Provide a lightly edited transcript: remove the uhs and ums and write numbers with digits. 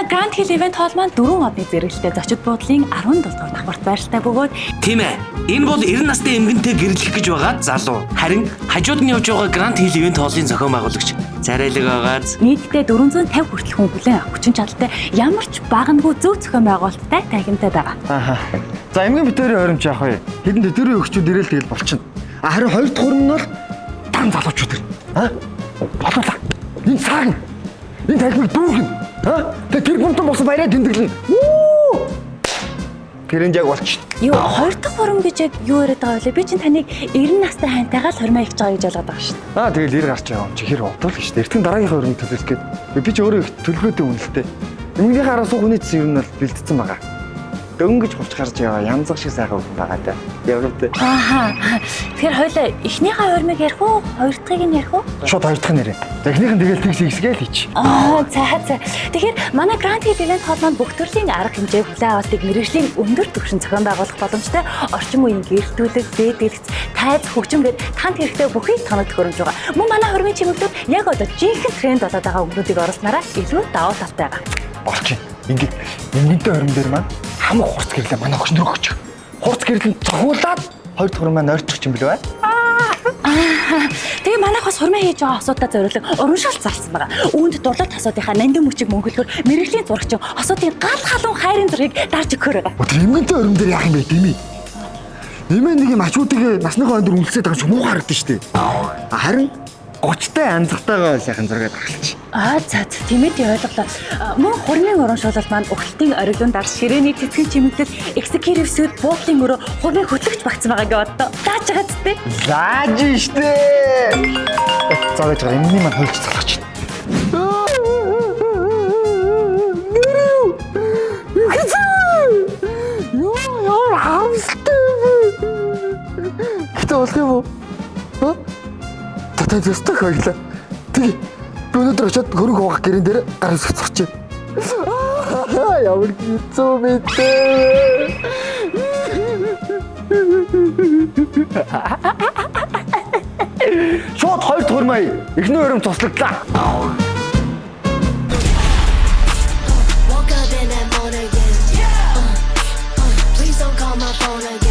Манай Grand Hill Event Hall маань 4 одны зэрэглэлтэй зочид буудлын 17 дугаар давхарт байралтай бөгөөд Тийм ээ. Энэ бол 90 настай эмгэнтэй гэрлэх гэж байгаа залуу. Харин хажууд нь явж байгаа Grand Hill Event Hall-ын зохион байгуулагч Царайлаг байгааз. Нийтдээ 450 хүртэл хүн хүлээн авах хүчин чадалтай ямар ч баганагүй зөв зохион байгуулалттай танхимтай байгаа. Ааха. За эмгэн битэрийн хоримч яах вэ? Хэдэн тэдэрийн өгчүүд ирээл тэгэл болчихно. А харин хоёр дахь хорим нь бол дан залуучууд ирнэ. А? Болуулаа. Энэ саагна. Энэ танхимыг дүүргэн. А? Тэгээ тэр бумтан болсон баяраа тэмдэглэнэ. Үу! Тэрэнд яг болчихно. Юу хоёр дахь хурим гэж яг юу яриад байгаа вэ? Би чинь таныг 90 настай хайнтайгаа л хормоо хийж байгаа гэж ойлгоод байгаа шүү дээ. Аа тэгэл ир гарч байгаа юм чи хэр бодвол гэж. Эртхэн дараагийнхаа хоримыг төлөөлөх гээд. Би ч өөрөө их төлөвлөгөөтэй хүн л дээ. Эмгэнийхээ араас суух хүний цэс ер нь бол бэлдсэн байгаа. Дөнгөж хувч гарч яваа янзах шиг сайхан хүн байгаа даа. Ямар вэ? Ааха. Тэгэхээр хоёлаа эхнийхээ хормыг ярих уу? Хоёр дахьыг нь ярих уу? Шууд хоёр дахь нэрээ. За эхнийх нь тэгэл тэгс ихсгээл хийч. Аа за за. Тэгэхээр манай Grand Hill Event Hall маань бүх төрлийн арга хэмжээ хүлээн авалтыг мэрэгжлийн өндөр түвшин зохион байгуулах боломжтой орчин үеийн гэрэлтүүлэг, зээдэлц, тайз, хөгжим гээд танд хэрэгтэй бүхий тоног төхөөрөмж байгаа. Мөн манай хормын чимэглүүд яг одоо жинхэнэ тренд болоод байгаа өнгөнүүдийг оруулснараа илүү давуу талтай байгаа. Болчих. Ингээд эмгэнтэй хорим дээр маань хамаг хурц гэрлээ манай огшин рүү өгчих. Хурц гэрлэн цохиулаад хоёр дахь хорим маань ойрчих юм билүү? Тэгээ манайх бас хурмаа хийж байгаа хосуудаа зориулан урамшуулт зарласан байгаа. Үүнд дурлалт хосуудынхаа нандин мөчийг мөнхөлөхөөр мэрэгжлийн зурагчин хосуудын гал халуун хайрын зургийг дарж өгөхөр байгаа. Өдөр эмгэнтэй хорим дээр яах юм бэ тийм ээ? Нэмээ нэг юм ачуутыг насныхаа өндөр үнэлсээд байгаа юм шиг муу харагдана шүү дээ. Харин 30-тай анзахтайгаа сайхан зураг даргалч. Аа за за, тийм ээ тий ойлголоо. А, Мөн хурмын урамшуулал маань өгөлтийн ориглон дарс ширээний цэцгэн чимэглэл executive suite буудлын өрөө хурмын хөтлөгч багцсан байгаа гэж бодлоо. Лааж байгаа зү тэ. Лааж штэ. За байж байгаа эмгэний маань хуйлч залгаж байна. Юу ямар харамсалтай юм бэ? Гэтэ болох юм уу? Ха? Татаа ёстой хоёлаа. Тэг. Би өнөөдөр очиод хөрөнгө хуваах гэрэн дээр гар үсэх зурчээ. Ямар хэцүү мэдээ. Шууд хоёр дахь хурмаа. Эхний хурим туслагдлаа.